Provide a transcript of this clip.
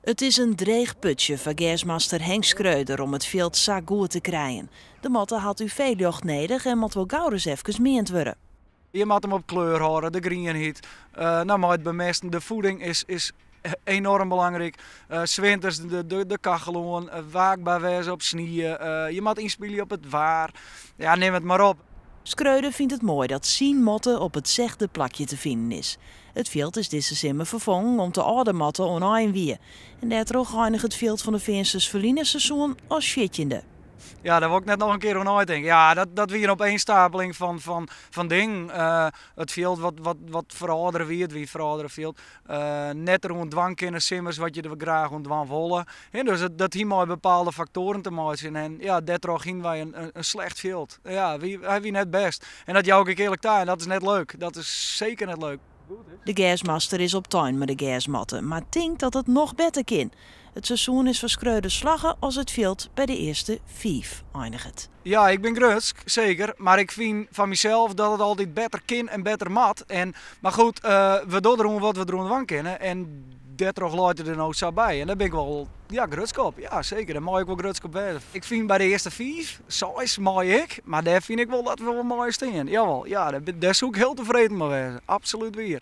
It is in dreech putsje foar gersmaster Henk Schreuder om it fjild sa goed te krijen. De matte hat UV-ljocht nedich en moat wol gauris efkes meand wurde. Je moatte him op kleur hâlde, de grienheid. No, mei it bemesten, de voeding is enorm belangryk. 's Winters de kachel oan, waakber wêze op snie. Je moatte ynspylje op it waar. Ja, nim it mar op. Schreuder fynt it moai dat syn matte op it sechde plakje te finen is. It fjild is dizze simmer ferfongen om't de âlde matte oan ein wie. En dêrtroch einige it fjild fan de Feansters ferline seizoen as 14e. Ja, dêr wol ik net noch in kear oer neitinke. Ja, dat wie in opeenstapeling fan dingen. It fjild wat ferâldere wie, it wie in ferâldere fjild. Net deroan dwaan kinne simmers wat je der graach oan dwaan wolle. Dus dat hie mei bepaalde faktoaren te meitsjen. En ja, dêrtroch hiene wy in slecht fjild. Ja, hy wie net bêst. En dat jou ik earlik ta en dat is net leuk. Dat is seker net leuk. De gersmaster is optein mei de gersmatte, mar tinkt dat it noch better kin. It seizoen is foar Schreuder slagge as it fjild by de earste fiif einiget. Ja, ik bin grutsk, seker. Mar ik fyn fan mysels dat it altyd better kin en better moat. En, mar goed, we dogge deroan wat we deroan dwaan kinne. En dêrtroch leit it der no sa by. En dêr bin ik wol, ja, grutsk op. Ja, seker. Dêr mei ik wol grutsk op wêze. Ik fyn by de earste fiif, seis mei ik. Mar dêr fyn ik wol dat we wol meie stean. Jawol, ja, dêr soe ik hiel tefreden mei wêze. Absolút wier.